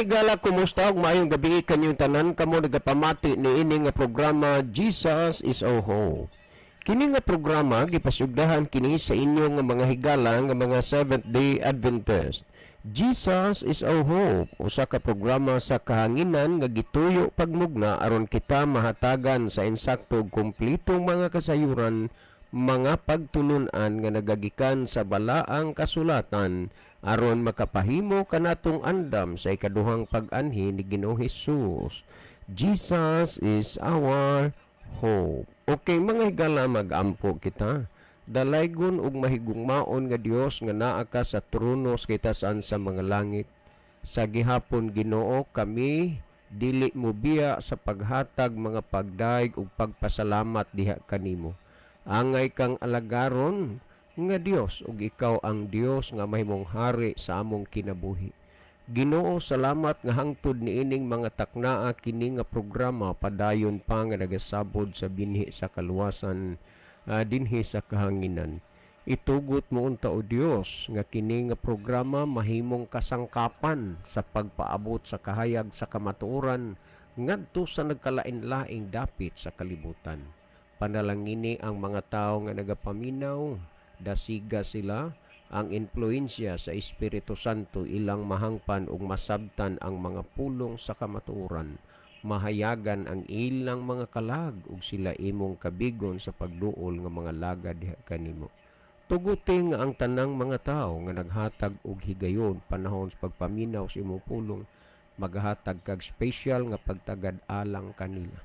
Mga higala, kumusta ug maayong gabi kanyong tanan kamo nagapamati niini nga programa, Jesus is Our Hope. Kini nga programa gipasugdahan kini sa inyo nga mga higala nga mga Seventh Day Adventist. Jesus is Our Hope, usa ka programa sa kahanginan nga gituyo pagmugna aron kita mahatagan sa insakto ug kumpletong mga kasayuran, mga pagtulun-an nga nagagikan sa balaang kasulatan aron makapahimo kanatong andam sa ikaduhang pag-anhi ni Ginoong Hesus. Jesus is our hope. Okay, mga higala, mag-ampo kita. Dalaygon ug mahigugmaon nga Dios nga naa ka sa trono sa kitasan sa mga langit. Sa gihapon, Ginoo, kami dili mo biya sa paghatag mga pagdaig ug pagpasalamat diha kanimo. Angay kang alagaron nga Dios ug ikaw ang Dios nga mahimong hari sa among kinabuhi. Ginoo, salamat nga hangtod niining mga taknaa kini nga programa padayon pa nga nagasabod sa binhi sa kaluwasan dinhi sa kahanginan. Itugot mo unta, o Dios, nga kini nga programa mahimong kasangkapan sa pagpaabot sa kahayag sa kamatuoran ngadto sa nagkalain-laing dapit sa kalibutan. Panalangini ang mga tawo nga nagapaminaw, dasiga sila ang impluensya sa Espiritu Santo, ilang mahangpan ug masabtan ang mga pulong sa kamatuoran, mahayagan ang ilang mga kalag ug sila imong kabigon sa pagduol nga mga lagad diha kanimo. Tuguti nga ang tanang mga tawo nga naghatag og higayon panahon sa pagpaminaw sa imong pulong, maghatag kag special nga pagtagad alang kanila.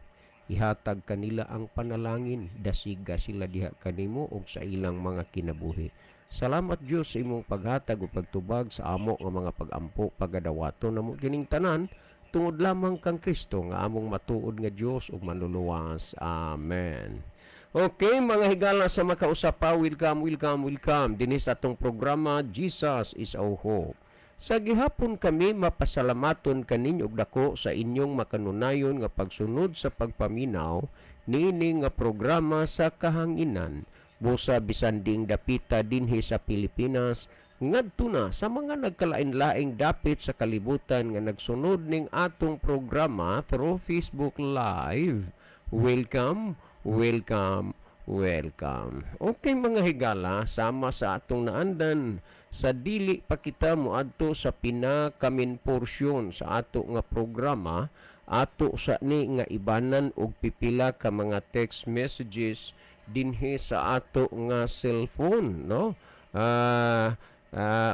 Ihatag kanila ang panalangin, dasiga sila diha kanimo ug sa ilang mga kinabuhi. Salamat, Dios, sa imong paghatag ug pagtubag sa amo nga mga pagampo. Pagadawaton namo kining tanan tungod lamang kang Kristo nga among matuod nga Dios ug manluluwas. Amen. Okay, mga higala sa makausapa, welcome, welcome, welcome dinhi sa atong programa, Jesus is Our Hope. Sa gihapon kami mapasalamaton kaninyo og dako sa inyong makanunayon nga pagsunod sa pagpaminaw niini nga programa sa kahanginan. Busa bisan ding dapita dinhi sa Pilipinas ngadto na sa mga nagkalain-laing dapit sa kalibutan nga nagsunod ning atong programa through Facebook Live. Welcome, welcome, welcome. Okay, mga higala, sama sa atong naandan, sa dili pa kita moadto sa pinaka-main porsyon sa ato nga programa, ato sa ni nga ibanan og pipila ka mga text messages dinhi sa ato nga cellphone, no?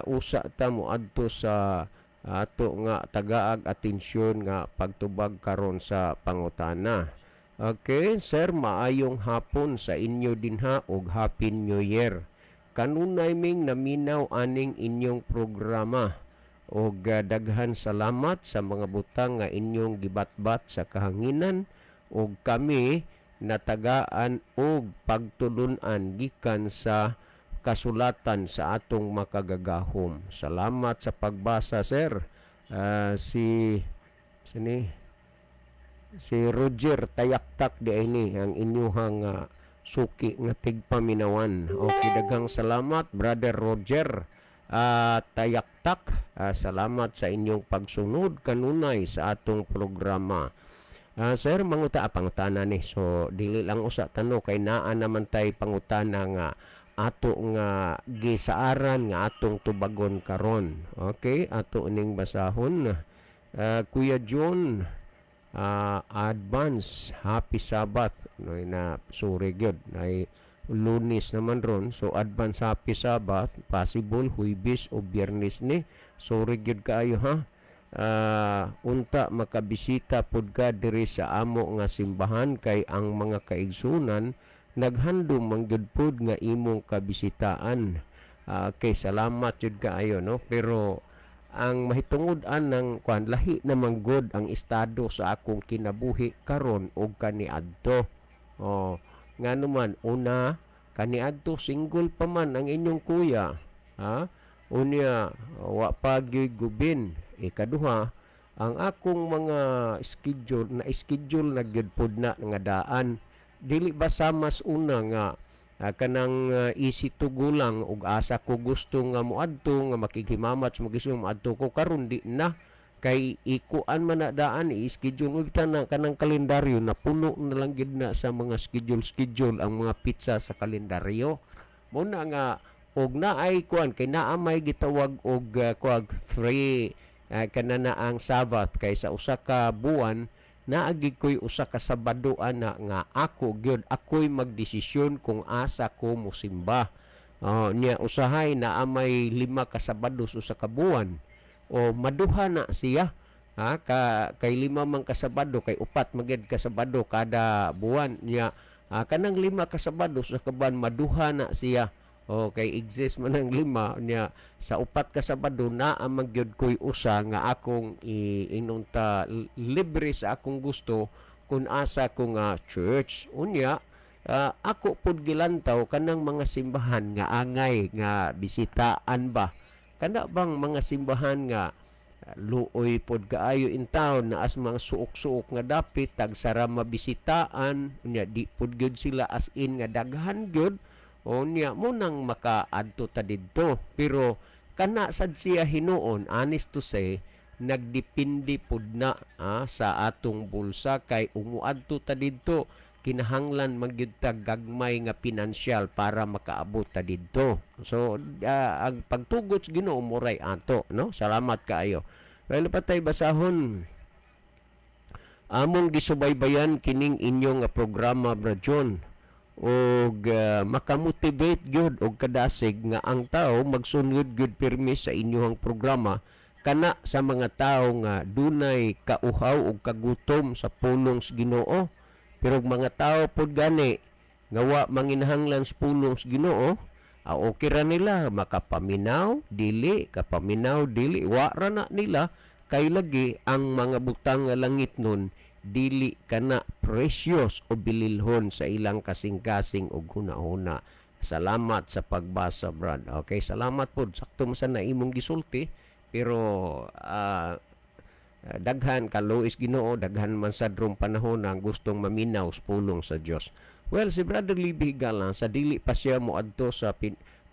Usa ta moadto sa ato nga tagaag atensyon nga pagtubag karon sa pangutana. Okay, "Sir, maayong hapon sa inyo dinha ug Happy New Year. Kanunay ming naminaw aning inyong programa og daghan salamat sa mga butang nga inyong gibatbat sa kahanginan ug kami natagaan og pagtulun-an gikan sa kasulatan sa atong makagagahom. Salamat sa pagbasa, sir." Si sini si Roger Tayaktak di ini ang inyuhang suki nga tigpaminawan. Okay, daghang salamat, Brother Roger Tayaktak. Salamat sa inyong pagsunod kanunay sa atong programa. "Sir, manguta," pangutana ni. So dili lang usa tano kay naa naman tay pangutana nga ato nga gisaaran nga atong tubagon karon. Okay, ato ning basahon. "Kuya John, advance happy Sabbath," no, na sorry gyud nay Lunes naman ron, so advance happy Sabbath, possible Huwebes o Biyernes ni. Sorry gyud kaayo ha. "Unta makabisita pud ka diri sa amo nga simbahan kay ang mga kaigsunan naghandom man gyud pud nga imong kabisitaan." Okay, salamat jud kaayo, no, pero ang mahitungod-an ng kuan, lahi naman gud ang estado sa akong kinabuhi karon og kaniadto. Oh, ngano man, una, kaniadto single pa man ang inyong kuya, ha? Unya wa pa gyud gubin. Ikaduha, ang akong mga schedule na schedule na gyud pud na nga daan. Dili ba samas una nga kanang easy to go lang ug asa ko gusto nga moadto nga makighimamat sa magising moadto ko? Karon di na. Kay ikuan man na daan, i-schedule mo bitan na kanang kalendaryo, napuno na lang gid na sa mga schedule schedule ang mga petsa sa kalendaryo. Mo na nga og naay kuan kay naa may gitawag og kuag free kana na ang Sabbath, kay sa usa ka buwan naagi ko'y usa ka Sabado ana nga ako gyud ako'y magdesisyon kung asa ko mosimba. Oh, niya usahay naa may 5 ka Sabado sa usa ka buwan o maduha na siya, ha, ka kay 5 man ka Sabado, kay 4 magyad ka Sabado kada buwan niya, kanang 5 ka Sabado sa kaban maduha na siya. O kay exist man ang 5 niya, sa 4 ka Sabado naa man gyud ko'y usa nga akong inunta libre sa akong gusto kung asa ko nga church. Unya ako pud gilantaw kanang mga simbahan nga angay nga bisitaan ba, kana bang mga simbahan nga luoy pod kaayo in town na as mga suok-suok nga dapit tagsara mabisitaan. Unya di pod gyud sila as in nga daghan gyud. O niya mo nang makaadto ta didto, pero kana sad siya hinuon, honest to say, nagdepende pud na sa atong bulsa, kay umuadto ta didto kinahanglan magyud ta gagmay nga pinansyal para makaabot ta didto. So ang pagtugot sa Ginoo moray ato, no? Salamat kaayo. Well, patay basahon. Among gisubaybayan kining inyong nga programa, Bra John, og makamotivate gyud og kadasig nga ang tao magsunod gyud pirmi sa inyong programa, kana sa mga tao nga dunay kauhaw og kagutom sa pulong sa Ginoo. Pero og mga tao pod gani nga wa manginahanglan sa pulong sa Ginoo, okay ra nila makapaminaw dili, kapaminaw dili, wa ra na nila, kay lagi ang mga butang nga langit nun dili kana precious o bililhon sa ilang kasing-kasing og hunahuna. Salamat sa pagbasa, Brad. Okay, salamat pod. Sakto man sa na imong gisulti, pero daghan kaluoy sa Ginoo, daghan man sa drong panahon ang gustong maminaw sa pulong sa Dios. Well, si Brother Libby Higala, sa dili pa siya moadto sa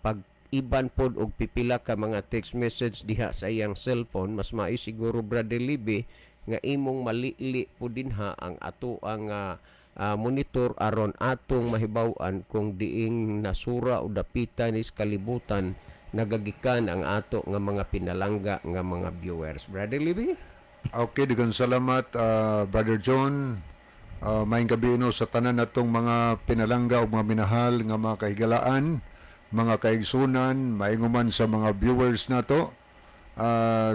pag iban pod og pipila ka mga text message diha sa iyang cellphone, mas maayo siguro, Brother Libby, nga imong malili po dinha ang ato ang monitor aron atong mahibaw-an kung diing nasura o dapitan is kalibutan nagagikan ang ato nga mga pinalangga nga mga viewers. Brother Libby? Okay, daghang salamat, Brother John. Maayong gabii no sa tanan natong mga pinalangga o mga minahal nga mga kahigalaan, mga kaigsunan, mainguman sa mga viewers nato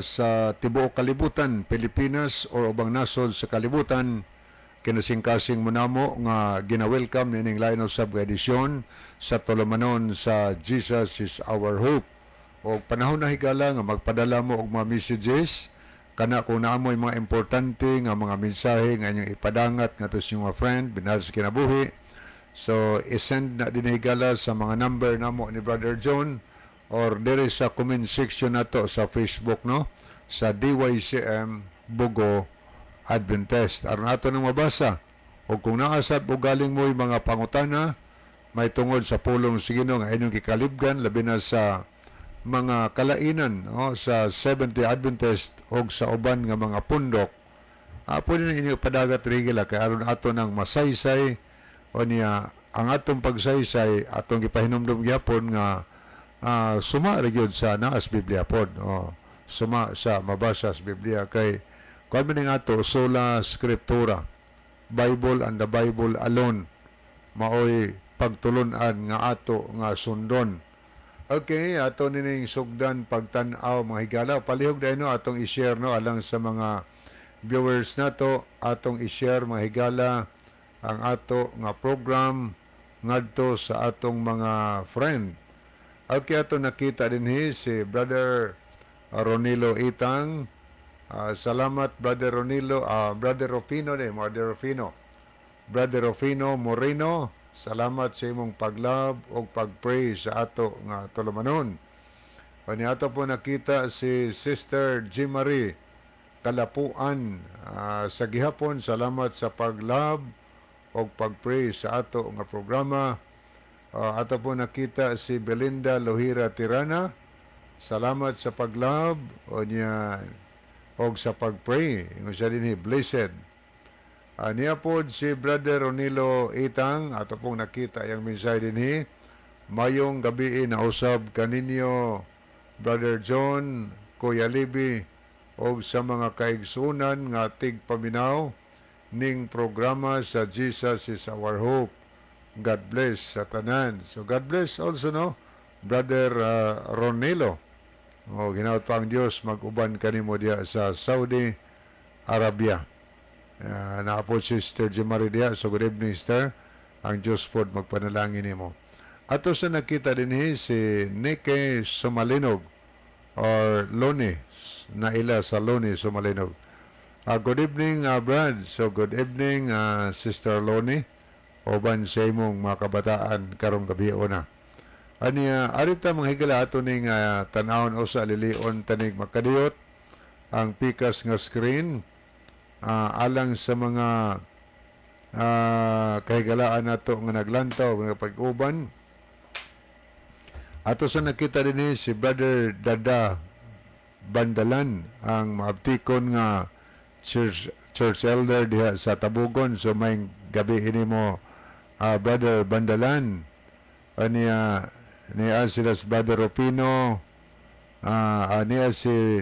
sa tibuok kalibutan, Pilipinas or ubang nasod sa kalibutan, kinasingkasing mo namo nga gina-welcome nining lain usab nga edisyon sa tulumanon sa Jesus is Our Hope. O panahon na, higala, nga magpadala mo og mga messages kana kung naa moy mga importante nga mga mensahe nga inyong ipadangat ngadto sa inyong mga friend, minahal sa kinabuhi. So i-send na din, higala, sa mga number namo ni Brother John or diri sa comment section nato sa Facebook, no, sa DYCM Bogo Adventist, aron ato nang mabasa. O kung naasab o galing mo mga pangutana may tungod sa pulong sa Ginoo nga inyong gikalibgan, labi na sa mga kalainan, no, sa Seventh-day Adventist o sa uban nga mga pundok, pwede na inyo padagat, higala, kay aron ato nang masaysay. O niya ang atong pagsaysay, atong gipahinumdum gyapon nga suma ra gyud sa naa sa Biblia pod, o suma sa mabasa sa Biblia, kay kuan man ning ato, sola scriptura, Bible and the Bible alone maoy pagtulunan nga ato nga sundon. Okay, ato nining sugdan pagtan-aw, mga higala. Palihog dahil no atong i-share, no, alang sa mga viewers nato, atong i-share, mga higala, ang ato nga program ngadto sa atong mga friend. Okay, ato nakita dinhi si Brother Ronilo Itang. Salamat, Brother Ronilo, Brother Rufino ni, Brother Rufino. Brother Rufino Moreno, salamat sa imong paglove o pagpray sa ato nga tulumanon. Kani ato po nakita si Sister G. Marie Kalapuan sa gihapon, salamat sa paglove o pagpray sa ato nga programa. Ato po nakita si Belinda Lohira Tirana. Salamat sa paglove o niya. og sa pagpray. Ingon siya dinhi, blessed. Niya pod si Brother Ronilo Itang, ato pong nakita yung mensahe dinhi. Mayong gabi na usab kaninyo, Brother John, Kuya Libby, og sa mga kaigsunan nga tigpaminaw ning programa sa Jesus is Our Hope. God bless sa tanan. So God bless also, no, Brother Ronilo. O hinaut pa ang Dios mag-uban kanimo diha sa Saudi Arabia. Naa po si Sister Jimari diha. So good evening, sister. Ang Diyos po magpanalangin nimo. Ato sa nakita dinhi si Nike Sumalinog or Loni na ila sa Loni Sumalinog. Good evening, Brad. So good evening, Sister Loni. Uban sa imong mga kabataan karong gabi una. Aniya, arita mga higala, ato ning tan-awon o sa lilion tanig makadiyot ang pikas nga screen alang sa mga kahigalaan nato nga naglantaw nga pag-uban. Ato sa nakita din si Brother Dada Bandalan, ang maabtikon nga church elder diha sa Tabugon. So may gabi ini mo, Brother Bandalan. Aniya niya sila si Brother Rupino, aniya si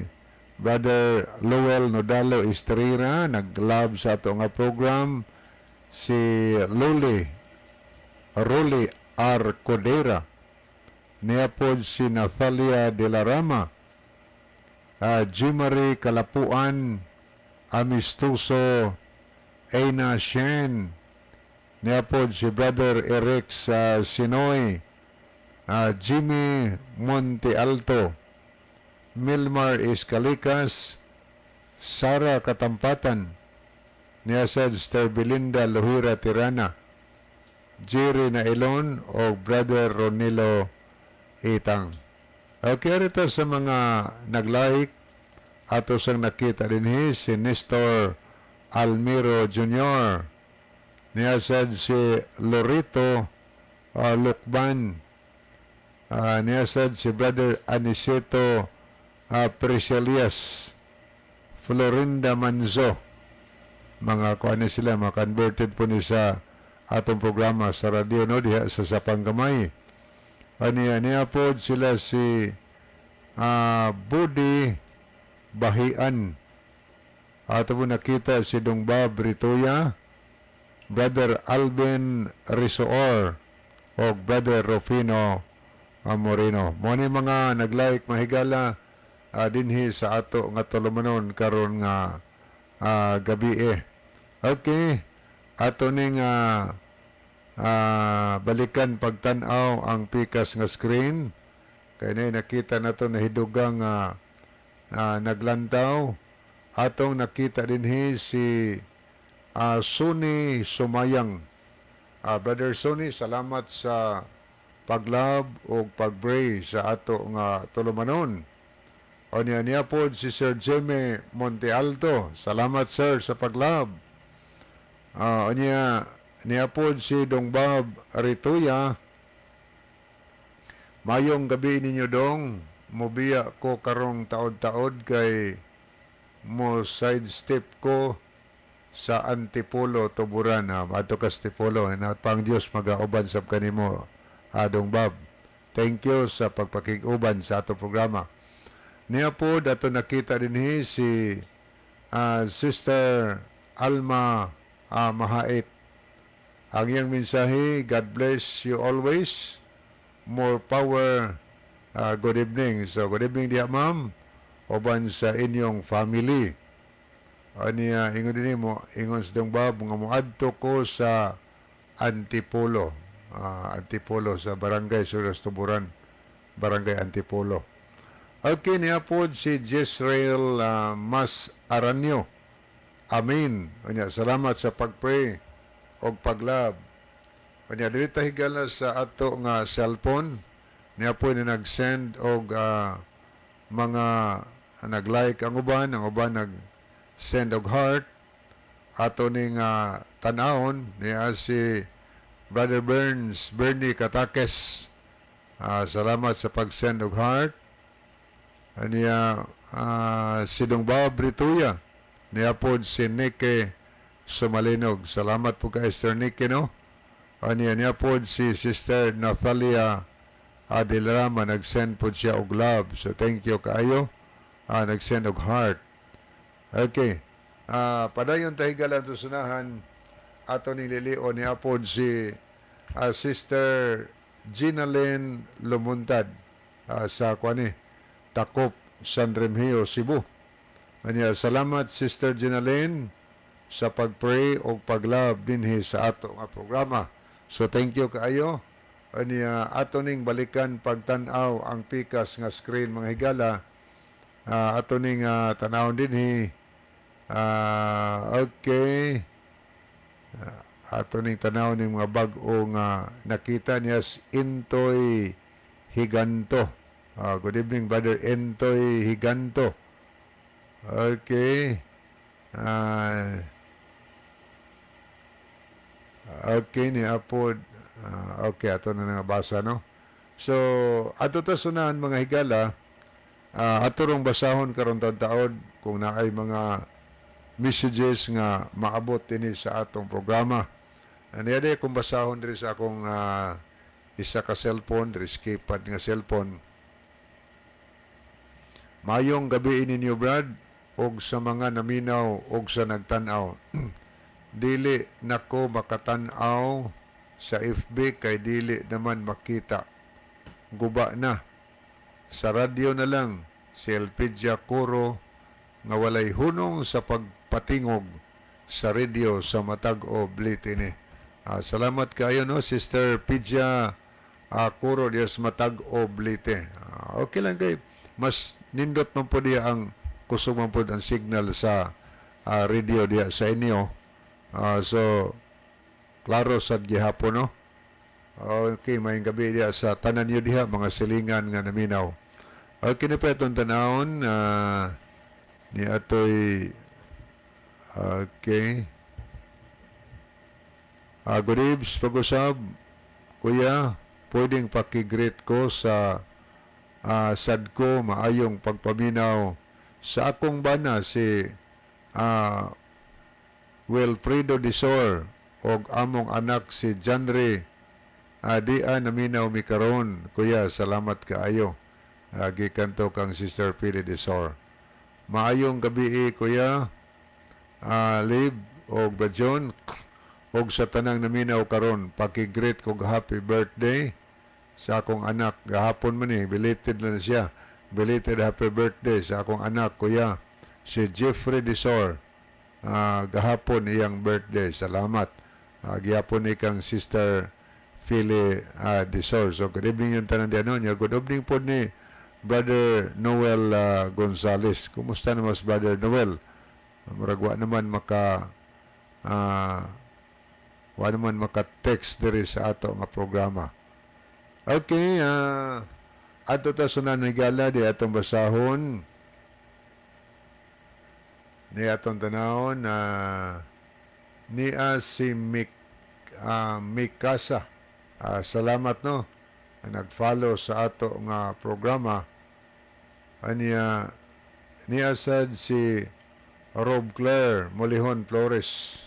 Brother Lowell Nodalo Estrera, nag-love sa ato nga program, si Luli Ruli R. Codera, niya po si Nathalia de la Rama, Jimary Kalapuan, Amistoso, Aina Shen, niya po si Brother Eric sa Sinoy, Jimmy Monte Alto, Milmar Escalicas, Sara Katampatan, niya sad Sister Belinda Luhira Tirana, Jerry Nailon o Brother Ronilo Itang. Okay, rito sa mga nag-like, ato sang nakita din si Nestor Almiro Jr. Niya sad si Lorito Lukban. Niya sad si Brother Aniceto Preselias, Florinda Manzo. Mga kuan sila, mga converted po ni sa atong programa sa radyo, no, diha sa Sapanggamay. Aniya niya po sila si Budi Bahian. Ato po nakita si Dong Bob Rituya, Brother Alvin Risoor, o Brother Rufino Moreno. Mo ni mga nag-like, mahigala, dinhi sa ato nga tulumanon karon nga gabi eh. Okay, ato ning balikan pagtan-aw ang pikas nga screen. Kay na nakita nato na hidugang naglantaw. Atong nakita dinhi si Sunny Sumayang. Brother Sunny, salamat sa paglove o pag-pray sa ato nga tulumanon. O niya niya po si Sir Jimmy Montealto. Salamat, sir, sa paglove. O niya niya po si Dong Bob Rituya. Mayong gabi ninyo, dong. Mobiya ko karong taod-taod kay mo sidestep ko sa Antipolo, Tuburan. Ha. Ato ka Antipolo. Na pang Dios magauban sa kanimo, Dong Bob. Thank you sa pagpakig-uban sa ato programa. Niya po, dato nakita din si Sister Alma Mahait. Ang iyang mensahe, "God bless you always. More power. Good evening." So, good evening diya, ma'am. Uban sa inyong family. Aniya, ingon din mo, ingon sa Dong Bob, nga moadto ko sa Antipolo. Antipolo sa Barangay Suras Tuburan. Barangay Antipolo. Okay, niya po si Jezreel Mas Aranyo. Amen. Unya, salamat sa pagpray og paglove. Unya, dili ta higala sa ato nga cellphone. Niya po ni nag-send og mga nag-like ang uban nag-send og heart. Ato ning tan-awon niya si Brother Burns, Bernie Katakes. Salamat sa pag-send og heart. Aniya Si Dong Bob Rituya. Niya pod si Nike Sumalinog. Salamat po kay Sister Nike, no? Aniya niya pod si Sister Natalia Adelrama, nag-send po siya og love. So thank you kaayo. Nag-send og heart. Okay. Padayon ta, higala, sunahan ato ni Lilio ni apod si Sister Gina Lynn Lumuntad sa kuani Takop, San Remigio, Cebu. Anya, salamat, Sister Gina Lynn, sa pag-pray o pag-love dinhi sa ato nga programa. So thank you kaayo. Anya, ato ning balikan pagtan-aw ang pikas nga screen, mga higala. Ato ning tanawon dinhi. Okay. Ato ning tanaw ning mga bag-o nga nakita niya si Intoy Higanto. Good evening, Brother Intoy Higanto. Okay. Okay ni apod. Okay, ato na nga basa, no. So, ato ta sunahan, mga higala, ato rong basahon karon taon kung naay mga messages nga maabot dinhi sa atong programa. Ani ade kung basahon diri sa akong isa ka cellphone, diri sa keypad nga cellphone. Mayong gabi ninyo, Brad, og sa mga naminaw og sa nagtan-aw. Dili nako makatan-aw sa FB kay dili naman makita. Guba na. Sa radyo na lang si Elpidia Coro nga walay hunong sa pagpatingog sa radio sa Matag-o, Leyte ni. Salamat kayo, no, Sister Pidia Coro diya sa Matag-o, Leyte. Okay lang kay mas nindot man po diya ang kusog man po ang signal sa radio diya sa inyo. So klaro sad gihapon, no. Okay, maayong gabi diya sa tanan niyo diha, mga silingan nga naminaw. Okay na pa itong tanawon ni atoy, okay. Good evening, pag-usab. Kuya, pwedeng paki-greet ko sa sad ko maayong pagpaminaw sa akong bana si Wilfredo Disor og among anak si Janre dia naminaw mi karon, kuya, salamat kaayo. Gikan to kang Sister Pili Disor. Maayong gabi, kuya Lib og Bajon og sa tanang naminaw karon. Paki-greet kog happy birthday sa akong anak gahapon man ni, belated lang siya, belated happy birthday sa akong anak, kuya, si Jeffrey Disor, gahapon iyang birthday, salamat. Gihapon ni kang Sister Philly Disor. So good evening yung tanan diyan niya. Good evening po ni Brother Noel Gonzales. Kumusta naman si Brother Noel? Murag wa naman maka wa naman maka-text diri sa ato nga programa. Okay, ato ta sunan, higala, di atong basahon ni atong tanawon na niya si Mikasa. Salamat, no, nag-follow sa ato nga programa. Aniya niya sad si Rob Claire Molihon Flores.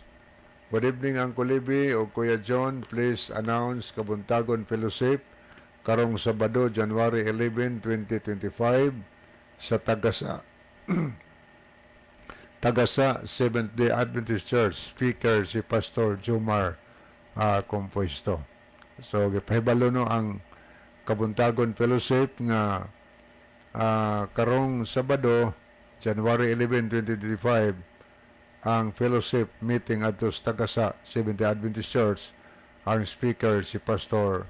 Good evening, Uncle Libby o Kuya John. Please announce Kabuntagon Fellowship karong Sabado, January 11, 2025 sa Tagasa Seventh-day Adventist Church. Speaker si Pastor Jomar Compuesto. So gipahibalo, no, ang Kabuntagon Fellowship nga karong Sabado, January 11, 2025, ang fellowship meeting adto sa Tagasa Seventh-day Adventist Church. Ang speaker si Pastor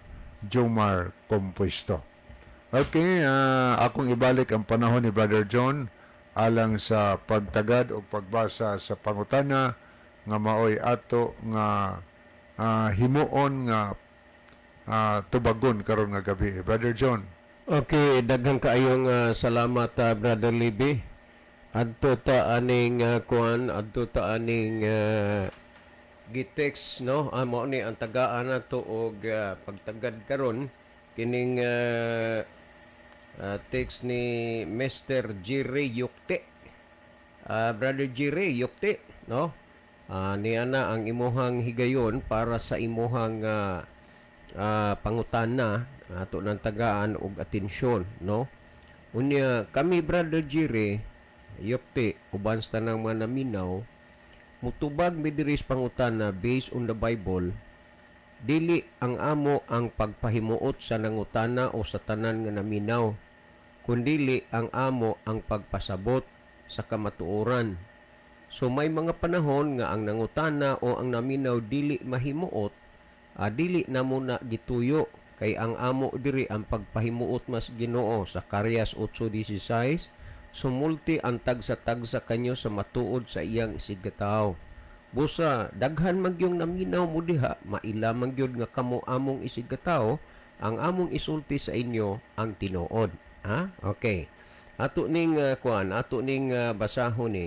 Jomar Compuesto. Okay, akong ibalik ang panahon ni Brother John alang sa pagtagad o pagbasa sa pangutana nga maoy ato nga himuon nga tubagon karon nga gabi. Brother John. Okay, daghang kaayong salamat, Brother Libby. Adto ta aning kuan, adto ta aning gitext, no. Mao ni ang tagaan nato og pagtagad karon kining Text ni Mr. Jerry Yukte. Brother Jerry Yukte, no? Niya na ang imuhang higayon para sa imuhang pangutana, ato nang tagaan og atensyon, no? Unya kami, Brother Jerry Yukte, uban sa tanang mga naminaw, mutubag mi diri sa pangutana based on the Bible. Dili ang amo ang pagpahimuot sa nangutana o sa tanan nga naminaw, kundili ang amo ang pagpasabot sa kamatuoran. So may mga panahon nga ang nangutana o ang naminaw dili mahimuot, dili na muna gituyo kay ang amo diri ang pagpahimuot mas Ginoo sa Zacarias 8:16, "Sumulti ang tagsa-tagsa kanyo sa matuod sa iyang isigkatawo." Busa daghan man gyung naminaw mo diha, maila man gyud nga kamo among isigkatawo, ang among isulti sa inyo ang tinuod. Ha? Okay. Ato ning kuan, ato ning basahon ni.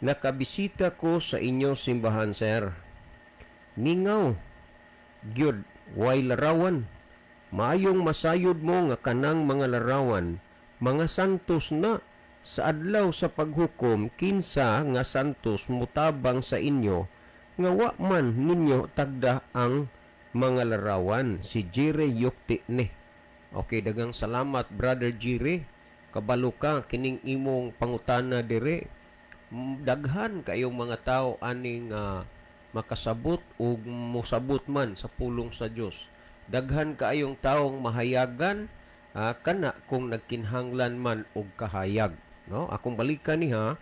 "Nakabisita ko sa inyo simbahan, sir. Mingaw gyud, way larawan. Maayong masayod mo nga kanang mga larawan, mga santos na. Sa adlaw sa paghukom, kinsa nga santos mutabang sa inyo nga wa man ninyo tagda ang mga larawan?" Si Jerry Yukti ni. Okay, dagang salamat, Brother Jerry. Kabalo ka kining imong pangutana dire. Daghan kayong mga tao aning makasabot ug mosabot man sa pulong sa Dios. Daghan kaayong taong mahayagan kana kung nagkinhanglan man og kahayag, no? Akong balikan ni ha.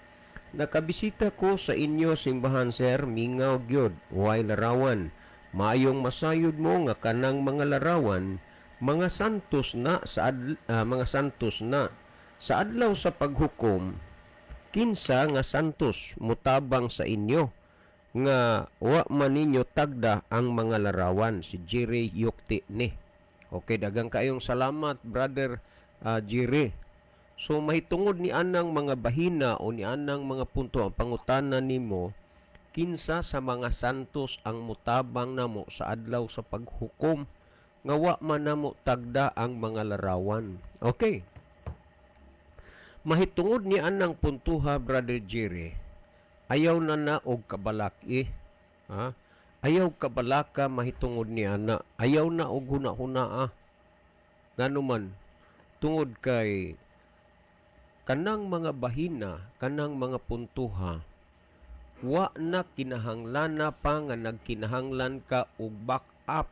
"Nakabisita ko sa inyo simbahan, sir, mingaw gyud, way larawan. Maayong masayod mo nga kanang mga larawan, mga santos na mga santos na. Sa adlaw sa paghukom, kinsa nga santos mutabang sa inyo nga wa man ninyo tagda ang mga larawan?" Si Jerry Yukti ni. Okay, dagang kayong salamat, Brother Jerry. So mahitungod ni anang mga bahina o ni anang mga punto, ang pangutana nimo, kinsa sa mga santos ang mutabang namo sa adlaw sa paghukom nga wa man namo tagda ang mga larawan? Okay. Mahitungod ni anang puntuha, Brother Jerry, ayaw na na og kabalaki. Ha? Ayaw kabalaka mahitungod ni ana. Ayaw na og huna-huna ah. Ngano man, tungod kay kanang mga bahina, kanang mga puntuha, wa na kinahanglana pa nga nagkinahanglan ka og back up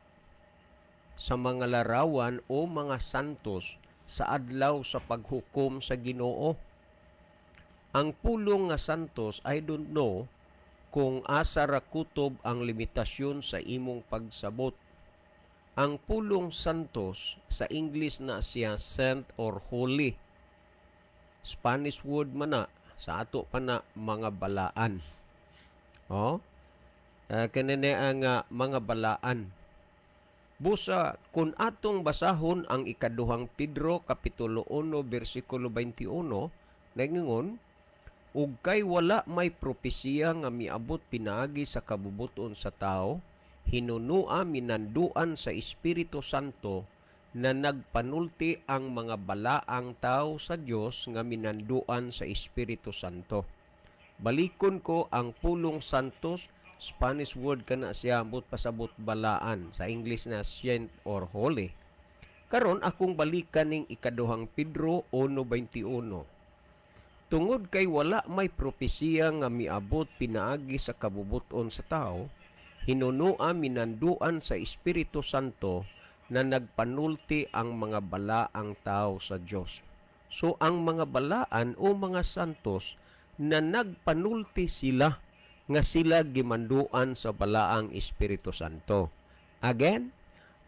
sa mga larawan o mga santos sa adlaw sa paghukom sa Ginoo. Ang pulong nga santos, I don't know kung asa ra kutob ang limitasyon sa imong pagsabot. Ang pulong santos, sa English na siya saint or holy. Spanish word man na, sa ato pa na mga balaan. Oh? Kanene ang mga balaan. Busa kung atong basahon ang ikaduhang Pedro kapitulo 1 bersikulo 21, nagingon, "Ug kay wala may propesiya nga miabot pinaagi sa kabubuton sa tao, hinunua minanduan sa Espiritu Santo na nagpanulti ang mga balaang tao sa Dios nga minanduan sa Espiritu Santo." Balikon ko ang pulong santos, Spanish word kana siya, ambot pasabot balaan, sa English na saint or holy. Karon akong balikan ning ikaduhang Pedro 1:21. Tungod kay wala may propesiya nga miabot pinaagi sa kabubuton sa tao, hinunua minanduan sa Espiritu Santo na nagpanulti ang mga balaang tao sa Dios. So ang mga balaan o mga santos na nagpanulti sila nga sila gimanduan sa balaang Espiritu Santo. Again,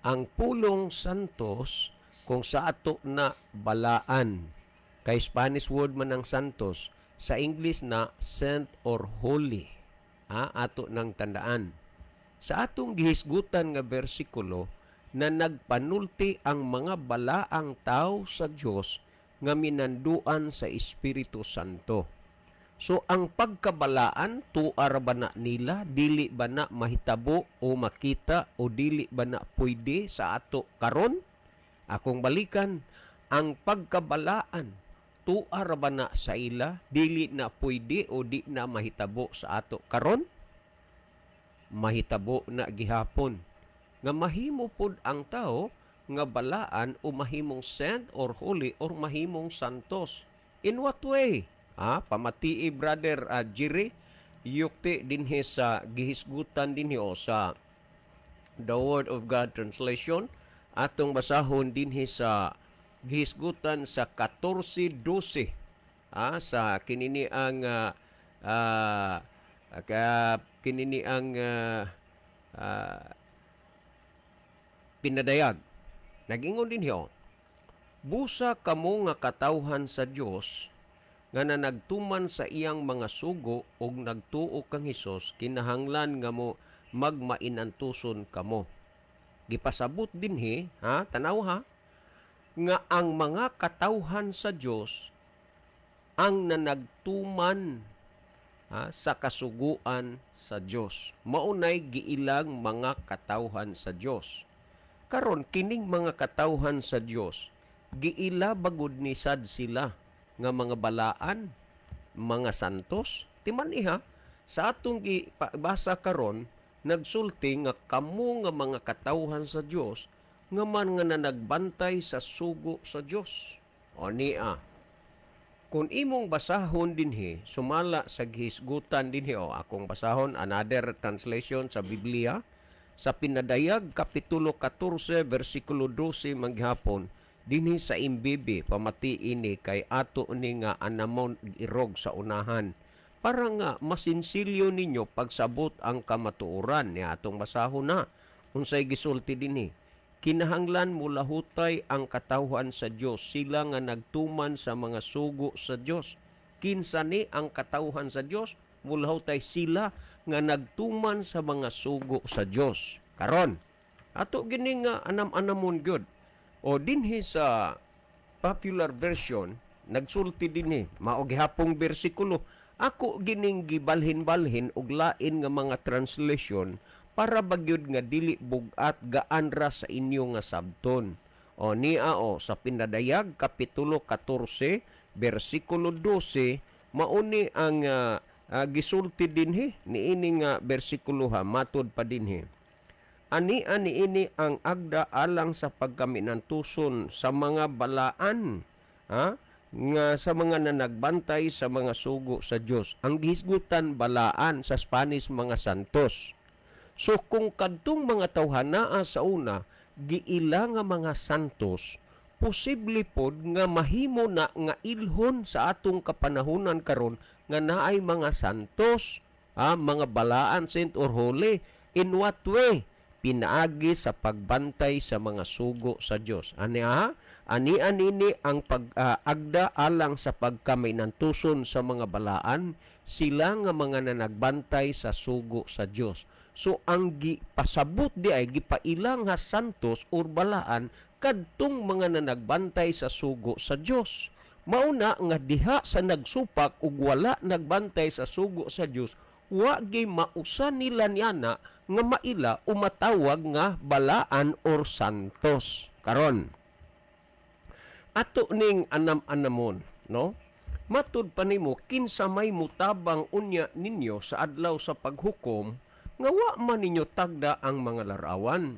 ang pulong santos, kung sa ato na balaan, kay Spanish word man ang santos, sa English na saint or holy. Ha, ato nang tandaan. Sa atong gihisgutan nga bersikulo, na nagpanulti ang mga balaang tao sa Dios nga minanduan sa Espiritu Santo. So ang pagkabalaan, tuar ba na nila, dili ba na mahitabo o makita o dili ba na pwede sa ato karon? Akong balikan, Ang pagkabalaan tua ra ba na sa ila, dili na pwede o di na mahitabo sa ato karon? Mahitabo na gihapon nga mahimo pod ang tao nga balaan o mahimong saint or holy or mahimong santos. In what way? Pamatii, Brother Jerry Yukti, dinhi sa gihisgutan dinhi o sa The Word of God Translation. Atong basahon dinhi sa gihisgutan sa 14:12, sa kinini ang kinini ang pinadayag. Nagingon dinhi, oh, "Busa kamo nga katawhan sa Dios nga nanagtuman sa iyang mga sugo ug nagtuo kang Hesus, kinahanglan nga mo magmainantuson kamo." Gipasabot dinhi, ha, tanaw ha, nga ang mga katawhan sa Dios ang nanagtuman, ha, sa kasuguan sa Dios. Maunay giilang mga katawhan sa Dios. Karon kining mga katawhan sa Dios, giila bagud ni sad sila nga mga balaan, mga santos. Timan iha, sa atong gibasa karon, nagsulti nga kamo nga mga katawhan sa Dios nga man nga nanagbantay sa sugo sa Dios. O niya, kung imong basahon dinhi, sumala sa gihisgutan dinhi, o akong basahon another translation sa Biblia, sa Pinadayag Kapitulo 14 versikulo 12 manghapon dinhi sa MBB, pamati ini kay ato ni nga anamon irog sa unahan para nga masinsilyo ninyo pagsabot ang kamatuoran. Ni atong basahon na unsay gisulti dinhi. "Kinahanglan mulahutay ang katawhan sa Dios, sila nga nagtuman sa mga sugo sa Dios." Kinsa ni ang katawhan sa Dios? Mulahutay sila nga nagtuman sa mga sugo sa Dios. Karon, ato gini nga anam-anamon gyud. O dinhi sa Popular Version, nagsulti dinhi, mao gihapong bersikulo. Ako gining gibalhin-balhin og lain nga mga translation para bagyod nga dili bug-at, gaan ra sa inyo nga sabton. O niya, o sa Pinadayag Kapitulo 14 bersikulo 12, mauni ang gisulti dinhi niini nga bersikulo ha, matod pa dinhi. "Ani ani ini ang agda alang sa pagkaminantuson sa mga balaan, ha, nga sa mga nanagbantay sa mga sugo sa Dios." Ang gihisgutan balaan, sa Spanish mga santos. So kung kadtong mga tawhanaa sa una giila nga mga santos, posible pod nga mahimo na nga ilhon sa atong kapanahunan karon nga naay mga santos, ha, mga balaan, saint or holy. In what way? Pinaagi sa pagbantay sa mga sugo sa Dios. Ani ha? Ani anini ang pag-agda alang sa pagkaminantuson sa mga balaan, sila nga mga nanagbantay sa sugo sa Dios. So ang gipasabot di ay gipailang nga santos or balaan kadtong mga nanagbantay sa sugo sa Dios. Mauna nga diha sa nagsupak ug wala nagbantay sa sugo sa Dios, wa gyud mausa nila niana nga maila o matawag nga balaan or santos. Karon, ato ning anam-anamon, no? Matud pa nimo, kinsa may mutabang unya ninyo sa adlaw sa paghukom nga wa man ninyo tagda ang mga larawan?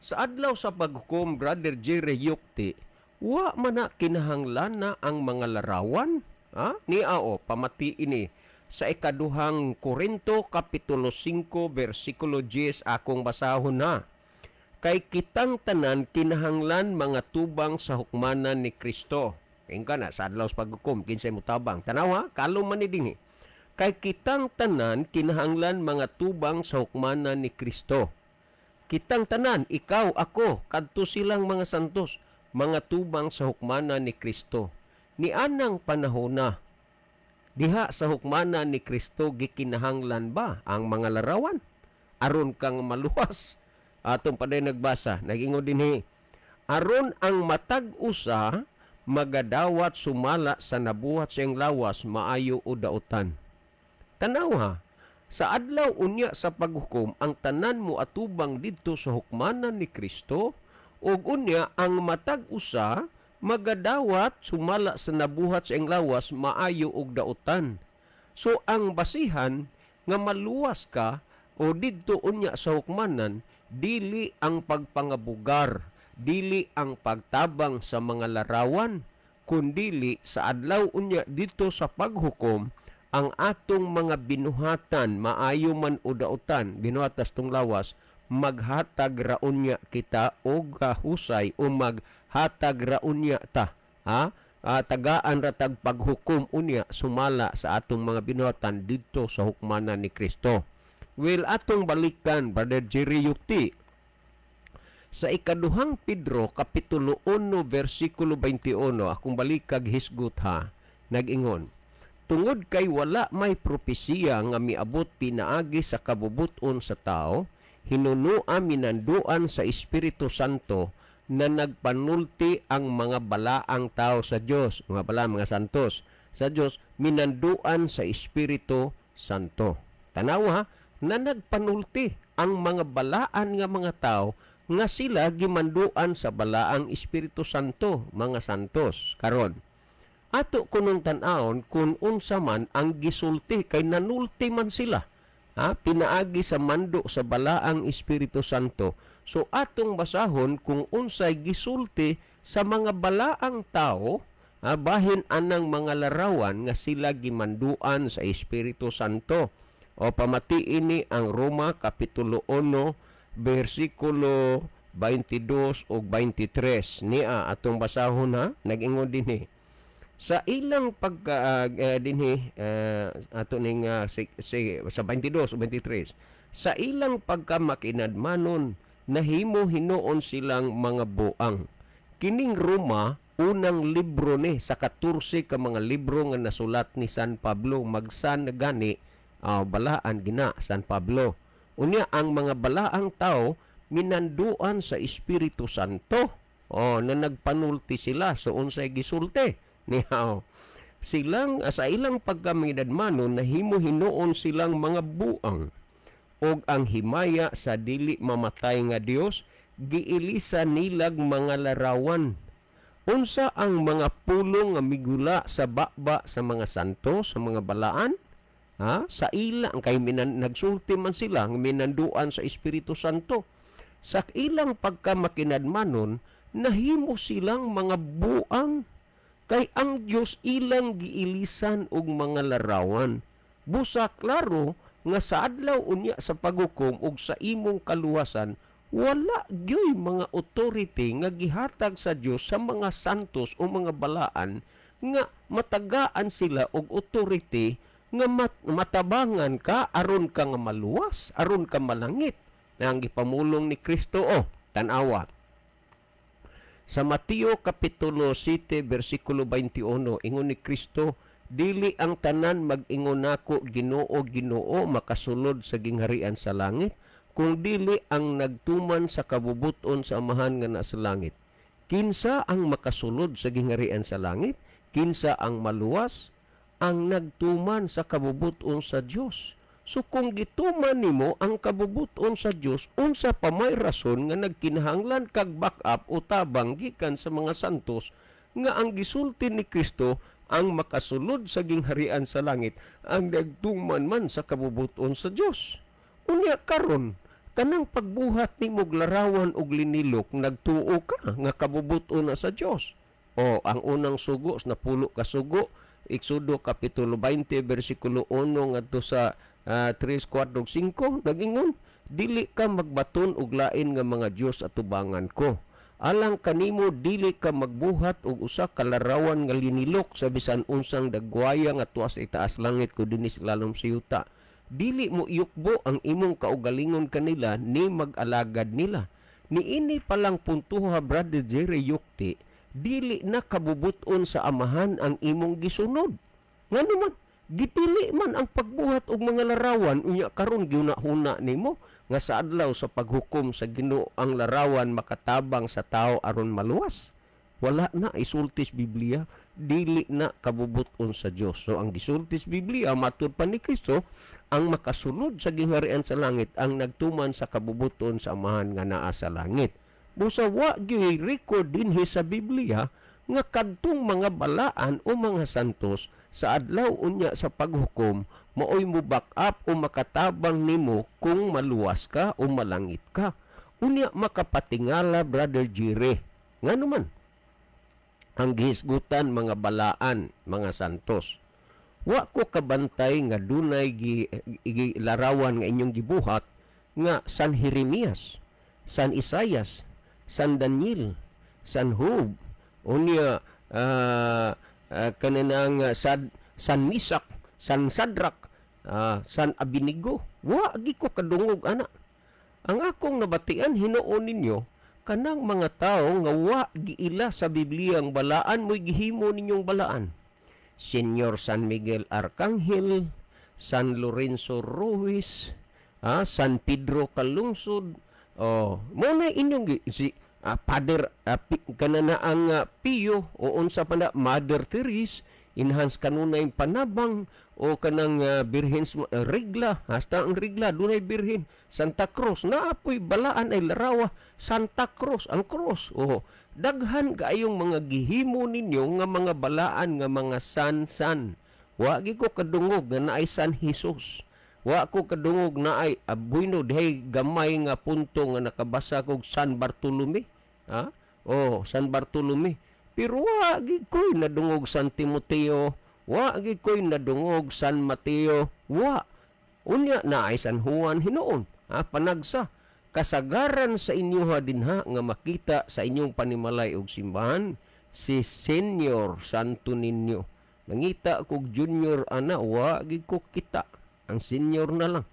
Sa adlaw sa paghukom, Brother Jerry Yukti, wa man na kinahanglan na ang mga larawan. Ha? Niya o, pamati ini sa ikaduhang Korinto Kapitulo 5 versikulo 10, akong basahon na. "Kay kitang tanan kinahanglan mga tubang sa hukmanan ni Kristo." Ingka na sa adlaw sa paghukom kinsay mutabang. Tanawa, kalom man ni dinhi. "Kay kitang tanan kinahanglan mga tubang sa hukmanan ni Kristo." Kitang tanan, ikaw, ako, kadto silang mga santos, mga tubang sa hukmanan ni Kristo. Nianang panahona, diha sa hukmanan ni Kristo gikinahanglan ba ang mga larawan aron kang maluwas? Atong paday nagbasa, nagingon dinhi, "Aron ang matag usa magadawat sumala sa nabuhat sa iyang lawas, maayo o dautan." Tanaw ha, sa adlaw unya sa paghukom ang tanan mo atubang didto sa hukmanan ni Kristo, ug unya ang matag usa Magadawat sumala sa nabuhat sa iyang lawas, maayo og dautan. So ang basihan nga maluwas ka o didto unya sa hukmanan, dili ang pagpangabugar, dili ang pagtabang sa mga larawan, kundili sa adlaw unya dito sa paghukom, ang atong mga binuhatan, maayo man o dautan, binuhatas tong lawas, maghatag ra unya kita og husay o maghatag ra unya ta, ha? Tagaan ra tag paghukom unya sumala sa atong mga binuhatan didto sa hukmanan ni Kristo. Well, atong balikan, Brother Jerry Yukti, sa ikaduhang Pedro kapitulo 1 versikulo 21, akong balikag hisgot ha, nag-ingon, tungod kay wala may propesiya nga miabot pinaagi sa kabubuton sa tao, hinunua minanduan sa Espiritu Santo na nagpanulti ang mga balaang tao sa Dios, mga bala, mga santos sa Dios, minanduan sa Espiritu Santo. Tanawa ha, na nagpanulti ang mga balaan nga mga tao nga sila gimanduan sa balaang Espiritu Santo, mga santos. Karon, ato kunong tan-awon kung unsa man ang gisulti, kay nanulti man sila, ha, pinaagi sa mando sa balaang Espiritu Santo. So atong basahon kung unsay gisulti sa mga balaang tao, ha, bahin anang mga larawan nga sila gimanduan sa Espiritu Santo. O pamatiin ni ang Roma kapitulo 1 versikulo 22 ug 23 niya atong basahon ha, nag-ingon dinhi sa ilang pagka dinhi ato ning sa 22 ug 23, sa ilang pagkamakinadmanon nahimo hinuon silang mga buang. Kining Roma unang libro ni sa 14 ka mga libro nga nasulat ni San Pablo, magsan gani balaan gina San Pablo. Unya ang mga balaang tao minanduan sa Espiritu Santo, o na nagpanulti sila. So unsay gisulti niya, silang sa ilang pagkaminadmanon nahimo hinuon silang mga buang, og ang himaya sa dili mamatay nga Dios giilisa nilag mga larawan. Unsa ang mga pulong nga migula sa baba sa mga santo, sa mga balaan? Ha? Sa ilang kay nagsulti man sila minanduan sa Espiritu Santo. Sa ilang pagkamakinadmanon nahimo silang mga buang, kay ang Dios ilang giilisan og mga larawan. Busa klaro nga sa adlaw unya sa paghukom og sa imong kaluwasan, wala gyoy mga authority nga gihatag sa Dios sa mga santos o mga balaan nga matagaan sila og authority nga matabangan ka aron ka nga maluwas, aron ka malangit. Na ang gipamulong ni Kristo, o tan-awa sa Mateo kapitulo 7 versikulo 21, ingon ni Kristo, dili ang tanan mag-ingon nako, Ginoo, Ginoo, makasulod sa gingharian sa langit, kung dili ang nagtuman sa kabubuton sa Amahan nga nasa langit. Kinsa ang makasulod sa gingharian sa langit? Kinsa ang maluwas? Ang nagtuman sa kabubuton sa Dios. So kung gituman nimo ang kabubuton sa Dios, unsa pa may rason nga nagkinahanglan kag back-up o tabang gikan sa mga santos nga ang gisulti ni Kristo ang makasulod sa gingharian sa langit ang nagtuman man sa kabubuton sa Dios? Unya karon, kanang pagbuhat nimo og larawan og linilok, nagtuo ka nga kabubuton na sa Dios. O ang unang sugo sa napulo ka sugo, Exodo kapitulo 20 versikulo 1 ngadto sa 3, 4 ug 5, nag-ingon, dili ka magbaton og lain nga mga Dios atubangan ko. Alang kanimo dili ka magbuhat og usa ka larawan nga linilok sa bisan unsang dagwaya nga tuas itaas langit ko dinhi sa lalom sa yuta. Dili mo iyukbo ang imong kaugalingon kanila ni mag-alagad nila. Niini palang puntuha, Brother Jerry Yukti, dili na kabubuton sa Amahan ang imong gisunod. Ngano man, gipili man ang pagbuhat og mga larawan, unya karon giuna-huna nimo nga sa adlaw sa paghukom sa Ginoo ang larawan makatabang sa tao aron maluwas. Wala na isultis Biblia, dili na kabubuton sa Dios. So ang gisultis Biblia matud pa ni Kristo, ang makasulod sa gingharian sa langit ang nagtuman sa kabubuton sa Amahan nga naa sa langit. Busa wa gyud record dinhi sa Biblia nga kadtong mga balaan o mga santos sa adlaw unya sa paghukom maoy mo back up o makatabang nimo kung maluwas ka o malangit ka. Unya makapatingala, Brother Jire, ngano man ang gihisgutan mga balaan, mga santos? Wa ko kabantay nga dunay gi larawan nga inyong gibuhat nga San Jeremias, San Isayas, San Daniel, San Job, unya kaninang San Misak, San Sadrak, San Abinigo. Wa gi ko kadungog ana. Ang akong nabatian hinuon ninyo kanang mga tao nga wa giila sa Biblia ang balaan mo'y gihimo ninyong balaan. Senyor San Miguel Arcangel, San Lorenzo Ruiz, San Pedro Calungsod, oh, mo na inyong si Father kanana ang Pio o unsa pa na Mother Therese, enhance kanunay panabang o kanang birhen regla, hasta ang regla dunay birhen. Santa Cruz naapoy balaan ay larawa Santa Cruz, ang cross. Oh, daghan kaayong mga gihimo ninyo nga mga balaan nga mga san-san. Wa gi ko kadungog nga naay San Jesus. Wa ko kadungog naay abuino dihay gamay nga punto nga nakabasa kog San Bartolome. Ha? Oh, San Bartolome. Pero wa gi ko'y nadungog San Timoteo, wa gi ko'y nadungog San Mateo, wa. Unya naay San Juan hinuon, ha, panagsa. Kasagaran sa inyoha dinha nga makita sa inyong panimalay og simbahan si Senior Santo Niño. Nangita kog junior ana, wa gi ko kita. Ang senior na lang.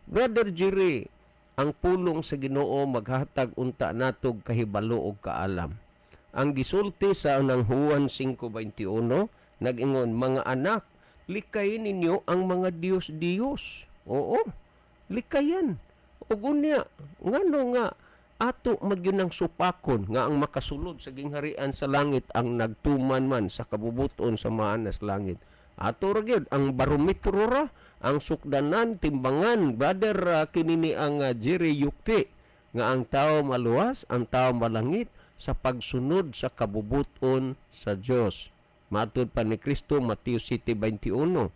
Brother Jerry, ang pulong sa Ginoo maghatag unta natog kahibalo og kaalam. Ang gisulti sa unang Juan 5:21 nag-ingon, mga anak, likayin ninyo ang mga Diyos-Diyos. Oo, likayan. Ug unya, ngano nga ato magyun ang supakon nga ang makasulod sa gingharian sa langit ang nagtuman man sa kabubuton sa maanas langit. Ato ra gyud ang barometro ra, ang sukdanan, timbangan, brother, kinini ang Jerry Yukti, nga ang tao maluwas, ang tao malangit sa pagsunod sa kabubuton sa Dios. Matud pa ni Kristo, Mateo 7:21.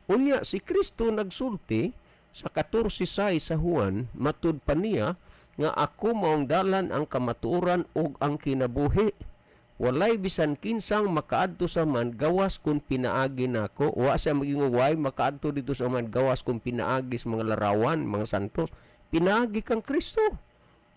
Unya si Kristo nagsulti sa 14:6 sa Juan, matud pa niya nga ako maong dalan ang kamatuoran ug ang kinabuhi. Walay bisan kinsang makaadto sa man gawas kun pinaagi nako. Wa siya maging way makaadto dito sa man gawas kun pinaagi sa mga larawan, mga santos. Pinaagi kang Kristo.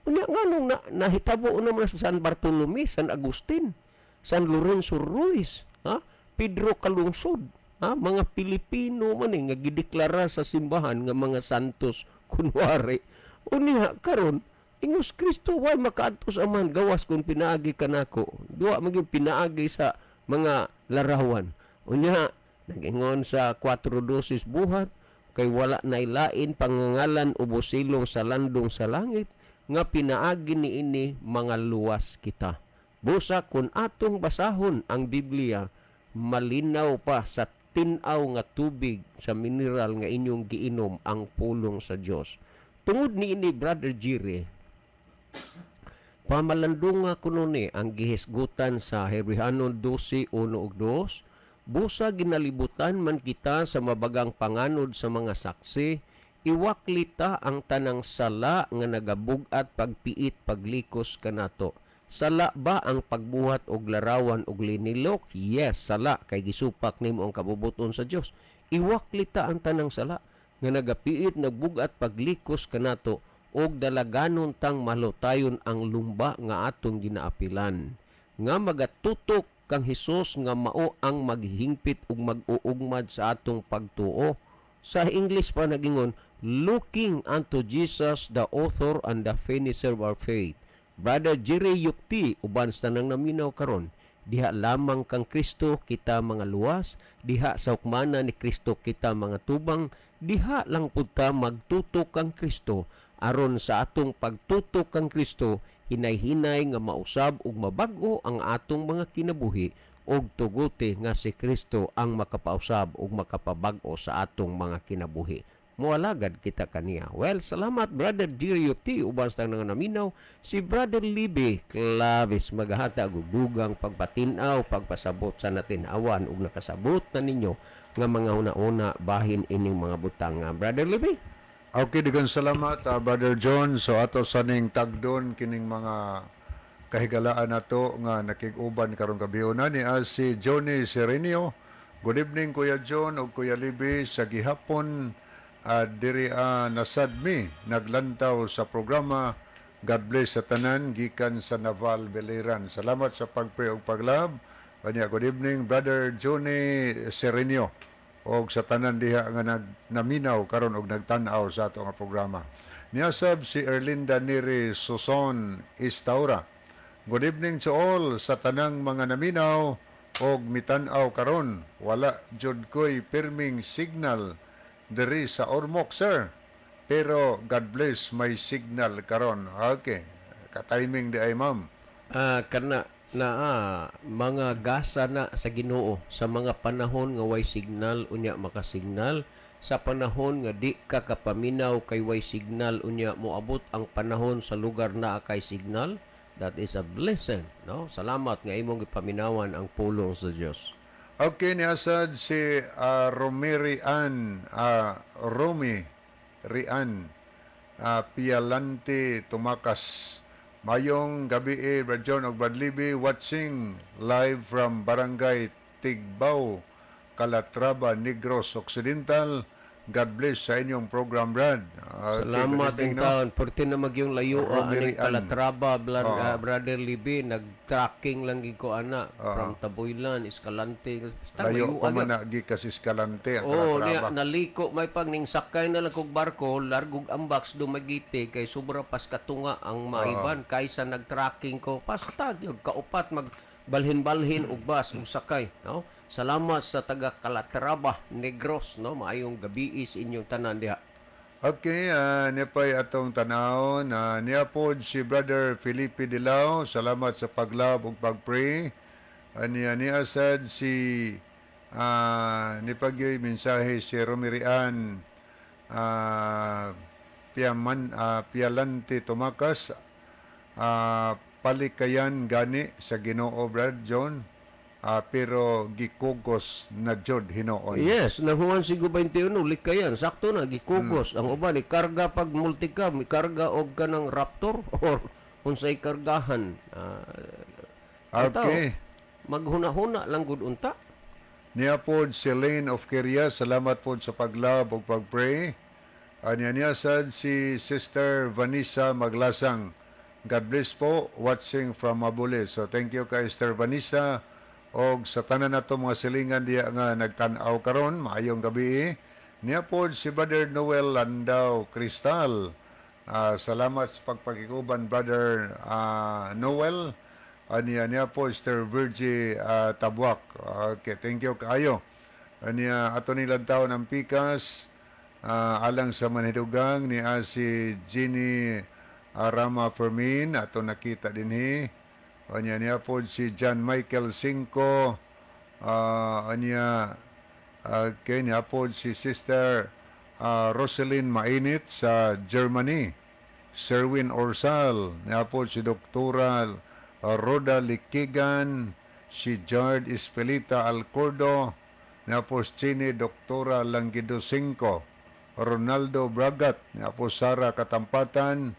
Unya nganong nahitabo naman sa San Bartolome, San Agustin, San Lorenzo Ruiz, ha? Pedro Calungsod, ha? Mga Pilipino man nga gideklara sa simbahan nga mga santos kunwari. Unya karon ingos Kristo way makaadto sa man gawas kun pinaagi kanako. Duwa maging pinaagi sa mga larawan. Unya nagingon sa 4:12 buhat kay wala nailain pangangalan ubos silong sa landong sa langit nga pinaagi niini mga luwas kita. Busa kun atong basahon ang Biblia, malinaw pa sa tin-aw nga tubig sa mineral nga inyong giinom ang pulong sa Dios. Tungod niini, Brother Jerry, pamalandunga kuno ni ang gihisgutan sa Hebrehanon 12:1 ug 2, busa ginalibutan man kita sa mabagang panganod sa mga saksi, iwaklita ang tanang sala nga nagabug-at pagpiit paglikos kanato. Sala ba ang pagbuhat og larawan og linilok? Yes, sala kay gisupak nimo ang kabubuton sa Dios. Iwaklita ang tanang sala nga nagapiit nagbugat paglikos kanato og dalaganon tang malutayon ang lumba nga atong ginaapilan. Nga magatutok kang Hesus nga mao ang maghingpit ug mag-uugmad sa atong pagtuo. Sa English pa nagingon, looking unto Jesus, the author and the finisher of our faith. Brother Jerry Yukti, uban sa tanang naminaw karon, diha lamang kang Kristo kita mga luwas, diha sa hukmana ni Kristo kita mga tubang, diha lang pud ta magtutok kang Kristo, aron sa atong pagtutok kang Kristo, hinay-hinay nga mausab ug mabag-o ang atong mga kinabuhi og tuguti nga si Kristo ang makapausab ug makapabag-o sa atong mga kinabuhi. Moalagad kita kaniya. Well, salamat, Brother Dirio T. Uban sa nga naminaw, si Brother Libby Clavis maghatag og dugang pagpatin-aw, pagpasabot sa natin-awan ug nakasabot na ninyo nga mga huna-huna bahin ining mga butang. Brother Libby? Okay, daghang salamat, Brother John. So ato sa ning tagdon kining mga kahigalaan nato nga nakig-uban karong gabiuna ni si Johnny Serenio. Good evening, Kuya John ug Kuya Libby, sa gihapon diri nasad mi naglantaw sa programa. God bless sa tanan gikan sa Naval Biliran. Salamat sa pagpray ug paglove. Kanya, good evening, Brother Johnny Serenio, og sa tanan diha nga nag naminaw karon og nagtan-aw sa ato nga programa. Niasab si Erlinda Neri Suson Istaura. Good evening to all sa tanang mga naminaw og mitan-aw karon. Wala jud ko'y pirming signal diri sa Ormoc, sir. Pero God bless, may signal karon. Okay. Ka-timing di ay, ma'am. Kana na mga gasa na sa Ginoo sa mga panahon nga way signal, unya makasignal, sa panahon nga di ka kapaminaw kay way signal, unya moabot ang panahon sa lugar na kay signal. That is a blessing, no? Salamat nga imong gipaminawan ang pulong sa Dios. Okay, ni asad si Romeri Ann, Romy Rian Pialante Tumakas. Mayong gabi eh, Brad John og Brad Libby, watching live from Barangay Tigbao, Calatrava, Negros Occidental. God bless sa inyong program, Brad. Okay, salamat in no? Taon. Perti na magyong layo aning Calatrava, Brother Libby, nag-tracking lang gid ko ana from Tabuilan, Escalante. Basta layo pa man na gikas Escalante ang oh, Calatrava. Niya, naliko may pag ning sakay na lang kog barko, largog ambaks Dumaguete kay sobra pas katunga ang maiban kaysa nag-tracking ko. Pasta gyud kaupat mag balhin-balhin og bus ug sakay, no? Salamat sa taga Calatrava, Negros, no? Maayong gabi sa inyong tanan diha. Okay, niya pa'y atong tanaw na niya pod si Brother Felipe Dilao. Salamat sa paglove ug pagpray. Niya niya sad si nipagyoy mensahe si Romerian Piaman, Pialante Tumakas. Palikayan gani sa Ginoo, Brad John. Pero gikugos na jud hinoon. Yes, nahuwan sigo 21 likayan sakto na gikugos. Ang uban ikarga pag multicab, ikarga og kanang Raptor or unsay kargahan. Okay. Maghuna-huna lang gud unta. Niya pod si Lane of Kiria, salamat pod sa paglove ug pagpray. Niya niya sad si Sister Vanessa Maglasang. God bless po, watching from Mabuli. So thank you kay Sister Vanessa og sa tanan nato mga silingan diya nga nagtan-aw karon, maayong gabi. Niya pod si Brother Noel Landau Cristal. Salamat sa pagpakikuban, Brother Noel. Niya niya po Sister Virgie Tabuak. Okay, thank you kaayo. Niya ato nilang taon ang pikas alang sa manhidugang niya si Jeannie Rama Fermin ato nakita dinhi. Anya niya po si John Michael Cinco, anya okay, niya po si Sister Roselyn Mainit sa Germany, Sherwin Orsal, niya po si Doktora Roda Likigan, si Jard Espelita Alcordo, niya po si Chini Doktora Langido Cinco, Ronaldo Bragat, niya po Sara Katampatan,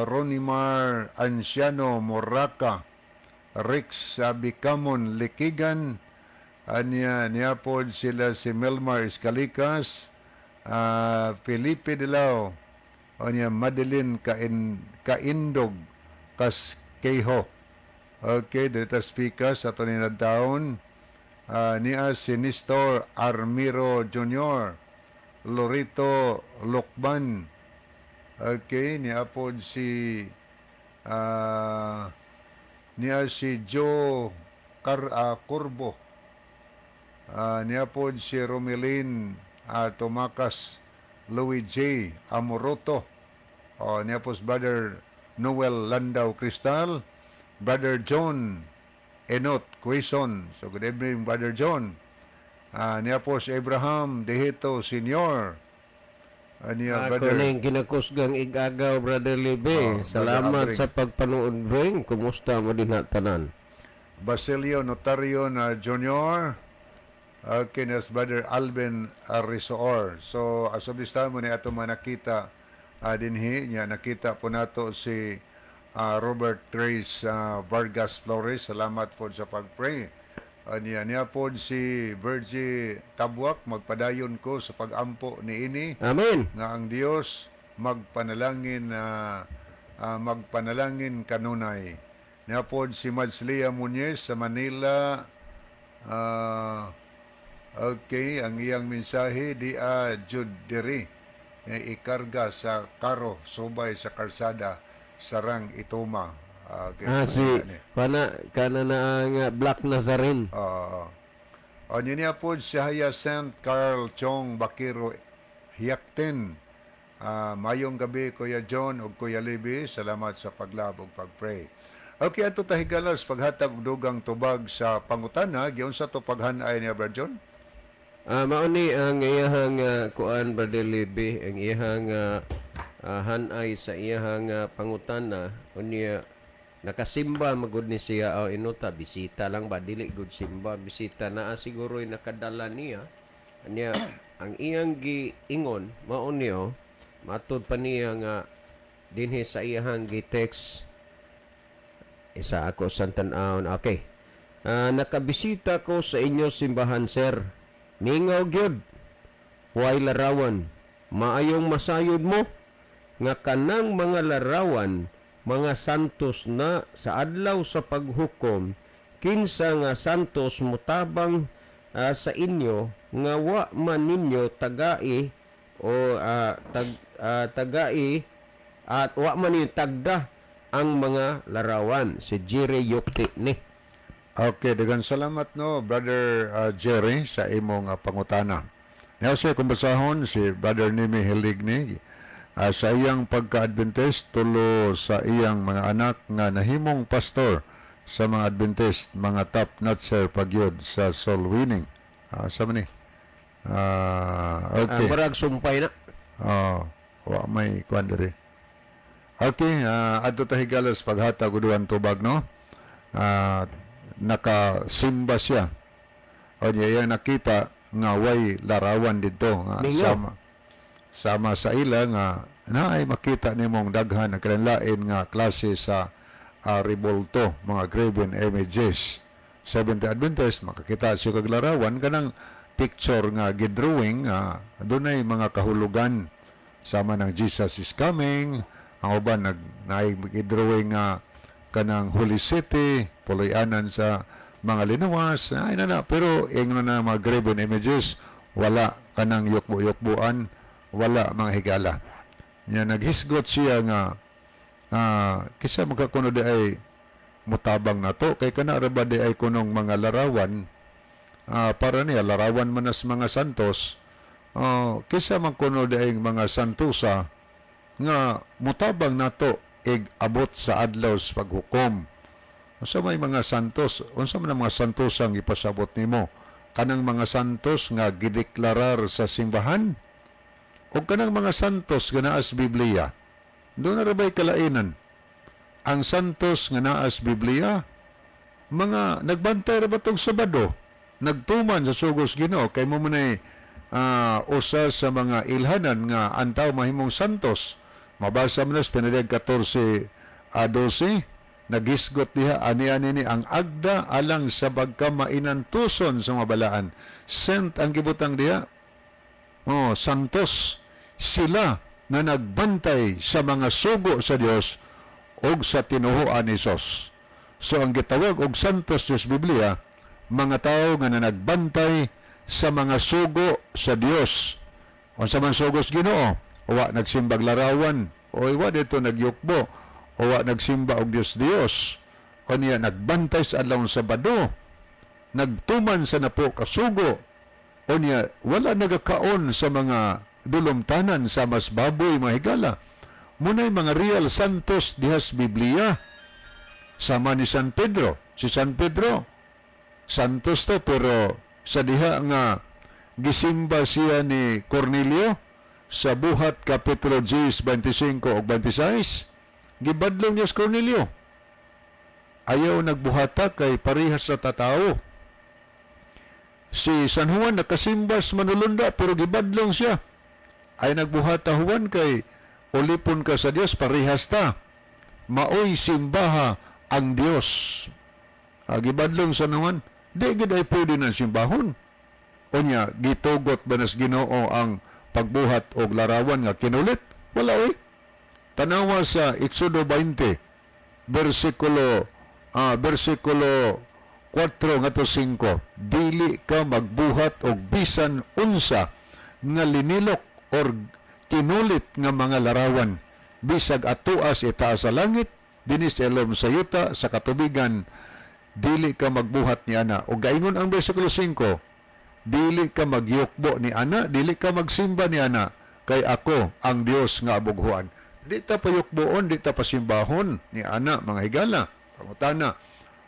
Ronimar Anciano Moraca, Rex Bicamon Likigan, anya niya po sila si Melmar Escalicas, Felipe Dilao, anya Madeline Kaindog Kaskeho. Okay, dito speakers ato ni taon. Niya si Nestor Armiro Jr., Lorito Lokban. Okay, niya po si niya si Joe Corbo. Niya po si Romelin Tomakas, Louis J. Amoroto. Niya po si Brother Noel Landau Cristal, Brother John Enot Quezon. So good evening, Brother John. Niya po si Abraham Dehito Sr. Aniya, Ako brother. ning ginakusgang igagaw, Brother Libe. Oh, Brother Salamat Abring. sa pagpanood, Bring. Kumusta mo din tanan? Basilio Notario na Junior. Okay, nas Brother Alvin Arisoor. So, as of this time, ni ato manakita dinhi niya nakita po nato si Robert Trace Vargas Flores. Salamat po sa pag-pray. Niya niya po si Virgie Tabwak, magpadayon ko sa pagampo ni ini Amen. Nga ang Dios magpanalangin magpanalangin kanunay. Niya po si Madslia Muñez sa Manila. Okay, ang iyang mensahe di a jud diri ikarga sa karo subay sa karsada sarang ituma. Okay, Ah, so si ni. pana kana na ang Black Nazarene. Oo. O niya po si Hyacinth Carl Chong Bakiro Hiyakten. Mayong gabi, Kuya John ug Kuya Libby. Salamat sa paglab ug pagpray. Okay, ato tahigalas paghatag og dugang tubag sa pangutana, giunsa to paghanay niya, Brad John? Mao ni ang iyahang kuan, Brother Libby, ang iyahang hanay sa iyahang pangutana. Unya nakasimba magud ni siya o inuta bisita lang ba, dili gud simba, bisita naa siguro nakadala niya. Niya ang iyang giingon mao niyo, matud pa niya nga dinhi sa iyahang gi-text isa ako sa tan-awon. Okay. Nakabisita ko sa inyo simbahan, sir. Mingaw gyud. Way larawan. Maayong masayod mo nga kanang mga larawan, mga santos na. Sa adlaw sa paghukom, kinsa nga santos mutabang sa inyo nga wa man ninyo tagai o tagai at wa man ninyo tagda ang mga larawan? Si Jerry Yukti ni. Okay, daghang salamat no, Brother Jerry, sa imong pangutana. Now siya kung basahon si Brother Nimi Hiligni sa iyang pagka-Adventist, tulo sa iyang mga anak nga nahimong pastor sa mga Adventist, mga top notcher pagyud sa soul winning. Sa man ni? Okay. Murag sumpay na. Oh, wa may kuan diri. Okay, adto ta higalas paghatag og dugang tubag no. Nakasimba siya. O niya iyang nakita nga way larawan dito nga Mingaw. Sama sama sa ila nga naay makita nimong daghan nga lain nga klase sa rebolto, mga graven images. Seventh Adventist makakita siya kag larawan, kanang picture nga gidrawing, dunay mga kahulugan sama ng Jesus is coming. Ang uban nag naay gidrawing nga kanang Holy City, puloy-anan sa mga linuwas, ay na na. Pero ingnon na mga graven images, wala kanang yukbo-yukbuan, wala, mga higala. Nya naghisgot siya nga kisa makakuno di ay mutabang nato kay kana ra ba di ay kunong mga larawan, para niya larawan man as mga santos, kisa man kuno di ay mga santosa nga mutabang nato ig abot sa adlaw sa paghukom. Unsa may mga santos? Unsa man ang mga santos ang ipasabot nimo? Kanang mga santos nga gideklarar sa simbahan o kanang mga santos nga naa sa Biblia? Doon na ra ba'y kalainan? Ang santos nga naa sa Biblia, mga nagbantay ra ba tong Sabado? Nagtuman sa sugos Ginoo kay mo man usa sa mga ilhanan nga ang tao mahimong santos. Mabasa mo na sa Pinadeg 14 a 12, nagisgot diha ani-ani ni ang agda alang sa pagkamainantuson sa mga balaan. Saint ang gibutang diha. Oh, santos sila nga nagbantay sa mga sugo sa Dios og sa tinuhoan ni Hesus. So ang gitawag og santos sa Biblia, mga tao nga nagbantay sa mga sugo sa Dios. Unsa man sugos Ginoo? Wa nagsimbag larawan, o wa dito nagyukbo, o wa nagsimba og Dios Dios. O niya nagbantay sa adlaw Sabado, nagtuman sa napo kasugo, o niya wala nagakaon sa mga dulumtanan sa mas baboy, mga higala. Munay mga real santos dihas Biblia. Sama ni San Pedro. Si San Pedro, santos to, pero sa diha nga gisimba siya ni Cornelio, Sa Buhat Kapitulo 10, 25 ug 26, gibadlong niya si Cornelio. Ayaw nagbuhata kay parehas sa tatao. Si San Juan nakasimbas manulunda pero gibadlong siya. Ay nagbuhata Juan kay ulipon ka sa Dios, parehas ta. Maoy simbaha ang Dios. Gibadlong San Juan, di gid ay pwede ng simbahon. Unya, gitugot ba nas Ginoo ang pagbuhat og larawan nga kinulit? Wala oy. Tanawa sa Exodo 20, versikulo 4 ngadto 5, dili ka magbuhat og bisan unsa nga linilok or kinulit nga mga larawan, bisag atuas itaas sa langit, dinis elom sa yuta, sa katubigan, dili ka magbuhat ni ana. O gaingon ang versikulo 5, dili ka magyukbo ni ana, dili ka magsimba ni ana, kay ako ang Dios nga abughuan. Di ta payukboon, di ta pasimbahon ni ana, mga higala. Pangutana,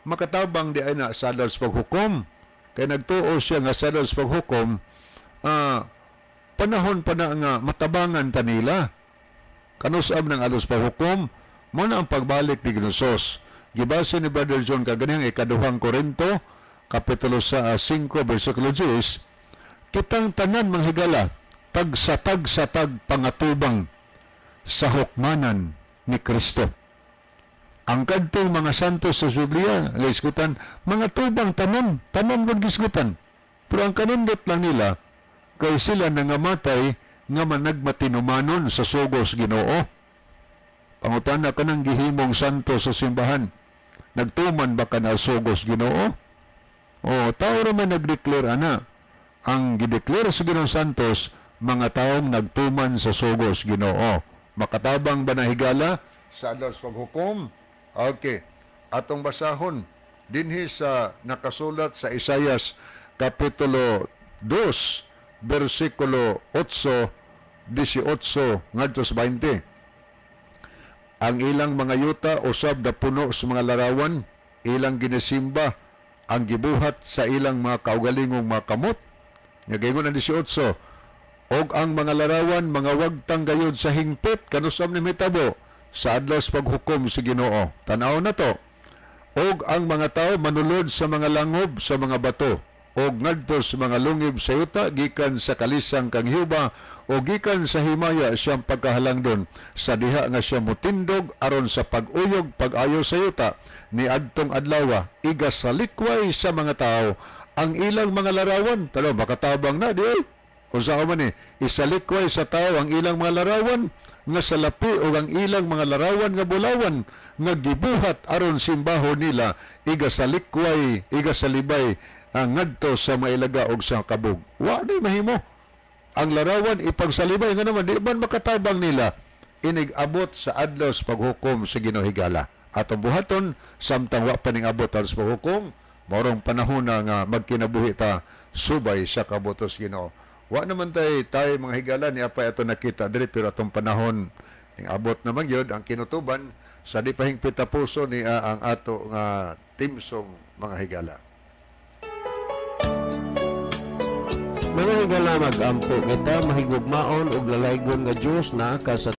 makatabang di ay na sa adlaw sa paghukom. Kay nagtuo siya nga sa adlaw sa paghukom, panahon pa na nga matabangan ta nila. Kanusab ng adlaw sa paghukom, mo na ang pagbalik ni Ginosos. Gibase ni Brother John kaganihang ikaduhang Korinto, Kapitulo sa 5, versikulo 10, kitang tanan mga higala, tagsatag sa tagpangatubang sa hukmanan ni Kristo. Ang kadtong mga santos sa Biblia, gisgutan, mga tubang tanan, tanan kung gisgutan. Pero ang kanindot lang nila, kay sila nangamatay nga managmatinumanon sa sugos Ginoo. Pangutana ka ng gihimong santo sa simbahan, nagtuman ba ka na sugos Ginoo? O, tao raman nagdeclare ana. Ang gideclare sa Ginoong Santos, mga taong nagtuman sa sugos Ginoo. Makatabang ba na higala sa adlaw sa paghukom? Okay. Atong basahon dinhi sa nakasulat sa Isayas Kapitulo 2, versikulo 8, 18 ngadto sa 20. Ang ilang mga yuta usab da puno sa mga larawan, ilang ginisimba ang gibuhat sa ilang mga kaugalingong mga kamot. Nagaingon ang 18, og ang mga larawan mga wagtang gayod sa hingpit kanusab ni mitabo sa adlaw sa paghukom sa Ginoo. Tan-aw na to. Og ang mga tao manulod sa mga langob sa mga bato og ngadto sa mga lungib sa yuta gikan sa kalisang kang Hiuba o gikan sa himaya siyang pagkahalangdon sa diha nga siya mutindog aron sa pag-uyog pag-ayo sa yuta ni adtong adlawa iga sa likway sa mga tao ang ilang mga larawan. Talo makatabang na di unsa man ni isalikway sa tao ang ilang mga larawan nga salapi o ang ilang mga larawan nga bulawan nga gibuhat aron simbaho nila iga sa likway iga sa libay ang ngadto sa mailaga og sa kabog. Wa di mahimo. Ang larawan ipagsalibay nga naman di man makatabang nila inig abot sa adlaw sa paghukom sa Ginoo higala. Atong buhaton samtang wa pa ning abot sa paghukom, maurong panahon na nga magkinabuhi ta subay sa kabutos Ginoo. Wa naman tay tayo mga higala ni apay ato nakita diri, pero atong panahon ning abot naman gyud ang kinutuban sa di pa hingpit ta puso ni ang ato nga timsong mga higala. Mga higala, mag-ampo kita mahigugmaon og lalaygon nga Dios na ka sa